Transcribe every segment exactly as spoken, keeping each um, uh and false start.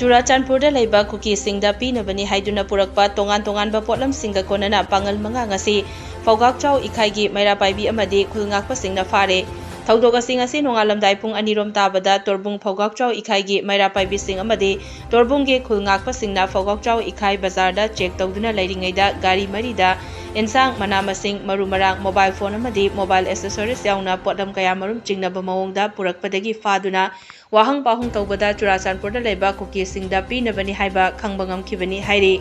ꯆꯨꯔꯥꯆꯥꯟꯄꯨꯔꯗ ꯂꯩꯕ ꯀꯨꯀꯤꯁꯤꯡꯗ ꯄꯤꯅꯕꯅꯤ ꯍꯥꯏꯗꯨꯅ ꯄꯨꯔꯛꯄ ꯇꯣꯉꯥꯟ ꯇꯣꯉꯥꯟꯕ ꯄꯣꯠꯂꯝꯁꯤꯡꯒ ꯀꯣꯟꯅꯅ ꯄꯥꯡꯒꯜ ꯃꯉꯥ ꯉꯁꯤ ꯐꯧꯒꯥꯛꯆꯥꯎ ꯏꯈꯥꯏꯒꯤ ꯃꯩꯔꯥ ꯄꯥꯏꯕꯤ ꯑꯃꯗꯤ ꯈꯨꯜ ꯉꯥꯛꯄꯁꯤꯡꯅ ꯐꯥꯔꯦ꯫ ꯊꯧꯗꯣꯛ ꯑꯁꯤ ꯉꯁꯤ ꯅꯣꯡꯉꯥꯜꯂꯝꯗꯥꯏ ꯄꯨꯡ ꯑꯅꯤꯔꯣꯝ ꯇꯥꯕꯗ ꯇꯣꯔꯕꯨꯡ ꯐꯧꯒꯥꯛꯆꯥꯎ ꯏꯈꯥꯏꯒꯤ ꯃꯩꯔꯥ ꯄꯥꯏꯕꯤꯁꯤꯡ ꯑꯃꯗꯤ ꯇꯣꯔꯕꯨꯡꯒꯤ ꯈꯨꯜ ꯉꯥꯛꯄꯁꯤꯡꯅ ꯐꯧꯒꯥꯛꯆꯥꯎ ꯏꯈꯥꯏ ꯕꯖꯥꯔꯗ ꯆꯦꯛ ꯇꯧꯗꯨꯅ ꯂꯩꯔꯤꯉꯩꯗ ꯒꯥꯔꯤ ꯃꯔꯤꯗ ꯏꯟꯁꯥꯡ, ꯃꯅꯥ ꯃꯁꯤꯡ, ꯃꯔꯨ ꯃꯔꯥꯡ, ꯃꯣꯕꯥꯏꯜ ꯐꯣꯟ ꯑꯃꯗꯤ ꯃꯣꯕꯥꯏꯜ ꯑꯦꯁꯦꯁꯣꯔꯤꯁ ꯌꯥꯎꯅ ꯄꯣꯠꯂꯝ ꯀꯌꯥꯃꯔꯨꯝ ꯆꯤꯡꯅꯕ ꯃꯑꯣꯡꯗ ꯄꯨꯔꯛꯄꯗꯒꯤ ꯐꯥꯗꯨꯅ ꯋꯥꯍꯪ ꯄꯥꯎꯍꯪ ꯇꯧꯕꯗ ꯆꯨꯔꯥꯆꯥꯟꯄꯨꯔꯗ ꯂꯩꯕ ꯀꯨꯀꯤꯁꯤꯡꯗ ꯄꯤꯅꯕꯅꯤ ꯍꯥꯏꯕ ꯈꯪꯕ ꯉꯝꯈꯤꯕꯅꯤ ꯍꯥꯏꯔꯤ꯫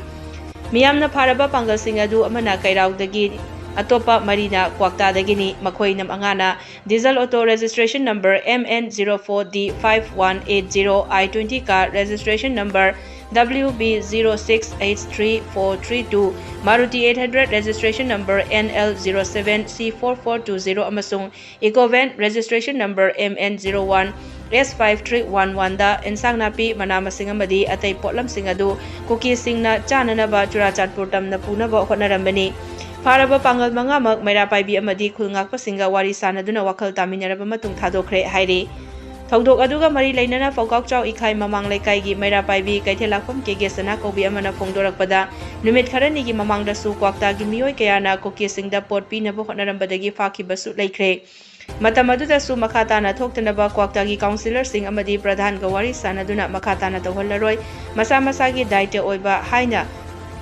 ꯃꯤꯌꯥꯝꯅ ꯐꯥꯔꯕ ꯄꯥꯡꯒꯜꯁꯤꯡ ꯑꯗꯨ ꯑꯃꯅ ꯀꯩꯔꯥꯎꯗꯒꯤ, ꯑꯇꯣꯞꯄ ꯃꯔꯤꯅ ꯀ꯭ꯋꯥꯛꯇꯥꯗꯒꯤꯅꯤ꯫ ꯃꯈꯣꯏ ꯃꯉꯥꯅ diesel auto registration number M N zero four D five one eight zero, I twenty car registration number W B zero six H three four three two, Maruti eight hundred registration number N L zero seven C four four two zero ꯑꯃꯁꯨꯡ Ecovan registration number M N zero one S five three one one ꯗ ꯏꯟꯁꯥꯡ ꯅꯥꯄꯤ, ꯃꯅꯥ ꯃꯁꯤꯡ ꯑꯃꯗꯤ ꯑꯇꯩ ꯄꯣꯠꯂꯝꯁꯤꯡ ꯑꯗꯨ ꯀꯨꯀꯤꯁꯤꯡꯅ ꯆꯥꯅꯅꯕ ꯆꯨꯔꯥꯆꯥꯟꯄꯨꯔ ꯇꯝꯅ ꯄꯨꯅꯕ ꯍꯣꯠꯅꯔꯝꯕꯅꯤ꯫ ꯐꯥꯔꯕ ꯄꯥꯡꯒꯜ ꯃꯉꯥꯃꯛ ꯃꯩꯔꯥ ꯄꯥꯏꯕꯤ ꯑꯃꯗꯤ ꯈꯨꯜ ꯉꯥꯛꯄꯁꯤꯡꯒ ꯋꯥꯔꯤ ꯁꯥꯅꯗꯨꯅ ꯋꯥꯈꯜ ꯇꯥꯃꯤꯟꯅꯔꯕ ꯃꯇꯨꯡ ꯊꯥꯗꯣꯛꯈ꯭ꯔꯦ ꯍꯥꯏꯔꯤ꯫ ꯊꯧꯗꯣꯛ ꯑꯗꯨꯒ ꯃꯔꯤ ꯂꯩꯅꯅ ꯐꯧꯒꯥꯛꯆꯥꯎ ꯏꯈꯥꯏ ꯃꯃꯥꯡ ꯂꯩꯀꯥꯏꯒꯤ ꯃꯩꯔꯥ ꯄꯥꯏꯕꯤ ꯀꯩꯊꯦꯜ ꯂꯥꯛꯐꯝ ꯀꯦ ꯀꯦ ꯁꯅꯥ ꯀꯧꯕꯤ ꯑꯃꯅ ꯐꯣꯡꯗꯣꯔꯛꯄꯗ, ꯅꯨꯃꯤꯠ ꯈꯔꯅꯤꯒꯤ ꯃꯃꯥꯡꯗꯁꯨ ꯀ꯭ꯋꯥꯛꯇꯥꯒꯤ ꯃꯤꯑꯣꯏ ꯀꯌꯥꯅ ꯀꯨꯀꯤꯁꯤꯡꯗ ꯄꯣꯠ ꯄꯤꯅꯕ ꯍꯣꯠꯅꯔꯝꯕꯗꯒꯤ ꯐꯥꯈꯤꯕꯁꯨ ꯂꯩꯈ꯭ꯔꯦ꯫ ꯃꯇꯝ ꯑꯗꯨꯗꯁꯨ ꯃꯈꯥ ꯇꯥꯅ ꯊꯣꯛꯇꯅꯕ ꯀ꯭ꯋꯥꯛꯇꯥꯒꯤ ꯀꯥꯎꯟꯁꯤꯂꯔꯁꯤꯡ ꯑꯃꯗꯤ ꯄ꯭ꯔꯙꯥꯟꯒ ꯋꯥꯔꯤ ꯁꯥꯅꯗꯨꯅ ꯃꯈꯥ ꯇꯥꯅ ꯇꯧꯍꯜꯂꯔꯣꯏ, ꯃꯁꯥ ꯃꯁꯥꯒꯤ ꯗꯥꯏꯇ ꯑꯣꯏꯕ ꯍꯥꯏꯅ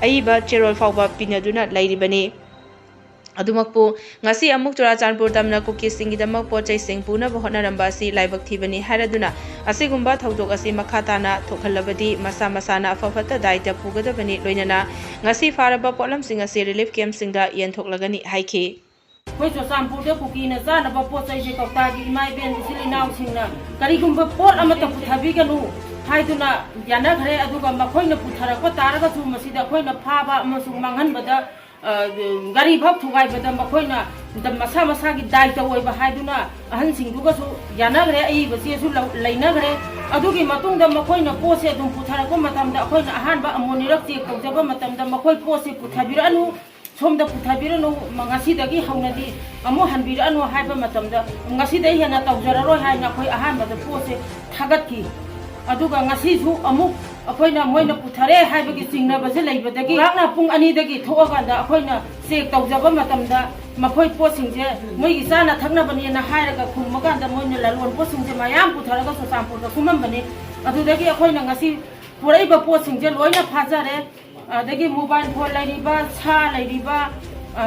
ꯑꯏꯕ ꯆꯦꯔꯣꯜ ꯐꯥꯎꯕ ꯄꯤꯅꯗꯨꯅ ꯂꯩꯔꯤꯕꯅꯤ꯫ ꯑꯗꯨꯃꯛꯄꯨ, ꯉꯁꯤ ꯑꯃꯨꯛ ꯆꯨꯔꯥꯆꯥꯟꯄꯨꯔ ꯇꯝꯅ ꯀꯨꯀꯤꯁꯤꯡꯒꯤꯗꯃꯛ ꯄꯣꯠ ꯆꯩꯁꯤꯡ ꯄꯨꯅꯕ ꯍꯣꯠꯅꯔꯝꯕ ꯑꯁꯤ ꯂꯥꯏꯕꯛ ꯊꯤꯕꯅꯤ ꯍꯥꯏꯔꯗꯨꯅ, ꯑꯁꯤꯒꯨꯝꯕ ꯊꯧꯗꯣꯛ ꯑꯁꯤ ꯃꯈꯥ ꯇꯥꯅ ꯊꯣꯛꯍꯜꯂꯕꯗꯤ ꯃꯁꯥ ꯃꯁꯥꯅ ꯑꯐ ꯐꯠꯇ ꯗꯥꯏꯇ ꯄꯨꯒꯗꯕꯅꯤ, ꯂꯣꯏꯅꯅ ꯉꯁꯤ ꯐꯥꯔꯕ ꯄꯣꯠꯂꯝꯁꯤꯡ ꯑꯁꯤ ꯔꯤꯂꯤꯐ ꯀꯦꯝꯞꯁꯤꯡꯗ ꯌꯦꯟꯊꯣꯛꯂꯒꯅꯤ ꯍꯥꯏꯈꯤ꯫ ꯑꯩꯈꯣꯏ ꯆꯨꯔꯆꯥꯟꯄꯨꯔꯗ ꯀꯨꯀꯤꯅ ꯆꯥꯅꯕ ꯄꯣꯠ ꯆꯩꯁꯦ ꯀꯧꯇꯥꯒꯤ ꯏꯃꯥ ꯏꯕꯦꯟ ꯏꯆꯤꯜ ꯏꯅꯥꯎꯁꯤꯡꯅ ꯀꯔꯤꯒꯨꯝꯕ ꯄꯣꯠ ꯑꯃꯠꯇ ꯄꯨꯊꯕꯤꯒꯅꯨ ꯍꯥꯏꯗꯨꯅ ꯌꯥꯅꯈ꯭ꯔꯦ꯫ ꯑꯗꯨꯒ ꯃꯈꯣꯏꯅ ꯄꯨꯊꯔꯛꯄ ꯇꯥꯔꯒꯁꯨ ꯃꯁꯤꯗ ꯑꯩꯈꯣꯏꯅ ꯐꯥꯕ ꯑꯃꯁꯨꯡ ꯃꯥꯡꯍꯟꯕꯗ, ꯑ, ꯒꯥꯔꯤ ꯐꯥꯎ ꯊꯨꯒꯥꯏꯕꯗ ꯃꯈꯣꯏꯅ ꯃꯁꯥ ꯃꯁꯥꯒꯤ ꯗꯥꯏꯇ ꯑꯣꯏꯕ ꯍꯥꯏꯗꯨꯅ ꯑꯍꯟꯁꯤꯡꯗꯨꯒꯁꯨ ꯌꯥꯅꯈ꯭ꯔꯦ, ꯑꯏꯕ ꯆꯦꯁꯨ ꯂꯧ-, ꯂꯩꯅꯈ꯭ꯔꯦ꯫ ꯑꯗꯨꯒꯤ ꯃꯇꯨꯡꯗ ꯃꯈꯣꯏꯅ ꯄꯣꯠꯁꯦ ꯑꯗꯨꯝ ꯄꯨꯊꯔꯛꯄ ꯃꯇꯝꯗ ꯑꯩꯈꯣꯏꯅ ꯑꯍꯥꯟꯕ ꯑꯃꯨꯛ ꯑꯅꯤꯔꯛ ꯆꯦꯛ ꯇꯧꯖꯕ ꯃꯇꯝꯗ ꯃꯈꯣꯏ ꯄꯣꯠꯁꯦ ꯄꯨꯊꯕꯤꯔꯛꯑꯅꯨ, ꯁꯣꯝꯗ ꯄꯨꯊꯕꯤꯔꯅꯨ, ꯉꯁꯤꯗꯒꯤ ꯍꯧꯅꯗꯤ ꯑꯃꯨꯛ ꯍꯟꯕꯤꯔꯛꯑꯅꯨ ꯍꯥꯏꯕ ꯃꯇꯝꯗ ꯉꯁꯤꯗꯒꯤ ꯍꯦꯟꯅ ꯇꯧꯖꯔꯔꯣꯏ ꯍꯥꯏꯅ ꯑꯩꯈꯣꯏ ꯑꯍꯥꯟꯕꯗ ꯄꯣꯠꯁꯦ ꯊꯥꯒꯠꯈꯤ꯫ ꯑꯗꯨꯒ ꯉꯁꯤꯁꯨ ꯑꯃꯨꯛ ꯑꯩꯈꯣꯏꯅ ꯃꯣꯏꯅ ꯄꯨꯊꯔꯦ ꯍꯥꯏꯕꯒꯤ ꯆꯤꯡꯅꯕꯁꯦ ꯂꯩꯕꯗꯒꯤ ꯉꯔꯥꯡꯅ ꯄꯨꯡ ꯑꯅꯤꯗꯒꯤ ꯊꯣꯛꯑꯀꯥꯟꯗ ꯑꯩꯈꯣꯏꯅ ꯆꯦꯛ ꯇꯧꯖꯕ ꯃꯇꯝꯗ ꯃꯈꯣꯏ ꯄꯣꯠꯁꯤꯡꯁꯦ ꯃꯣꯏꯒꯤ ꯆꯥꯅ ꯊꯛꯅꯕꯅꯦꯅ ꯍꯥꯏꯔꯒ ꯈꯨꯝꯃꯀꯥꯟꯗ ꯃꯣꯏꯅ ꯂꯂꯣꯟ ꯄꯣꯠꯁꯤꯡꯁꯦ ꯃꯌꯥꯝ ꯄꯨꯊꯔꯒ ꯆꯨꯔꯆꯥꯟꯄꯨꯔꯗ ꯀꯨꯝꯃꯝꯕꯅꯤ꯫ ꯑꯗꯨꯗꯒꯤ ꯑꯩꯈꯣꯏꯅ ꯉꯁꯤ ꯄꯨꯔꯛꯏꯕ ꯄꯣꯠꯁꯤꯡꯁꯦ ꯂꯣꯏꯅ ꯐꯥꯖꯔꯦ꯫ ꯑꯗꯒꯤ ꯃꯣꯕꯥꯏꯜ ꯐꯣꯟ ꯂꯩꯔꯤꯕ, ꯁꯥ ꯂꯩꯔꯤꯕ, ꯑ,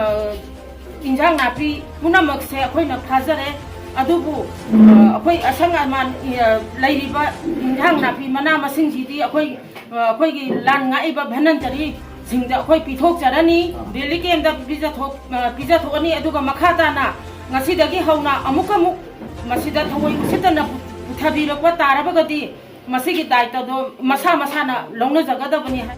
ꯏꯟꯖꯥꯡ ꯅꯥꯄꯤ ꯄꯨꯝꯅꯃꯛꯁꯦ ꯑꯩꯈꯣꯏꯅ ꯐꯥꯖꯔꯦ꯫ ꯑꯗꯨꯕꯨ, ꯑ, ꯑꯩꯈꯣꯏ ꯑꯁꯪ ꯑꯃꯥꯟ, ꯑ, ꯂꯩꯔꯤꯕ ꯏꯟꯖꯥꯡ ꯅꯥꯄꯤ ꯃꯅꯥ ꯃꯁꯤꯡꯁꯤꯗꯤ ꯑꯩꯈꯣꯏ, ꯑ, ꯑꯩꯈꯣꯏꯒꯤ ꯂꯥꯟ ꯉꯥꯛꯏꯕ ꯙꯅꯟꯇꯔꯤꯁꯤꯡꯗ ꯑꯩꯈꯣꯏ ꯄꯤꯊꯣꯛꯆꯔꯅꯤ, ꯔꯤꯂꯤꯐ ꯀꯦꯝꯗ ꯄꯤꯖꯊꯣꯛ-, ꯑ, ꯄꯤꯖꯊꯣꯛꯑꯅꯤ꯫ ꯑꯗꯨꯒ ꯃꯈꯥ ꯇꯥꯅ ꯉꯁꯤꯗꯒꯤ ꯍꯧꯅ ꯑꯃꯨꯛ ꯑꯃꯨꯛ ꯃꯁꯤꯗ ꯊꯑꯣꯏ ꯎꯁꯤꯠꯇꯅ ꯄꯨꯊꯕꯤꯔꯛꯄ ꯇꯥꯔꯕꯒꯗꯤ ꯃꯁꯤꯒꯤ ꯗꯥꯏꯇꯗꯣ ꯃꯁꯥ ꯃꯁꯥꯅ ꯂꯧꯅꯖꯒꯗꯕꯅꯤ ꯍꯥꯏ꯫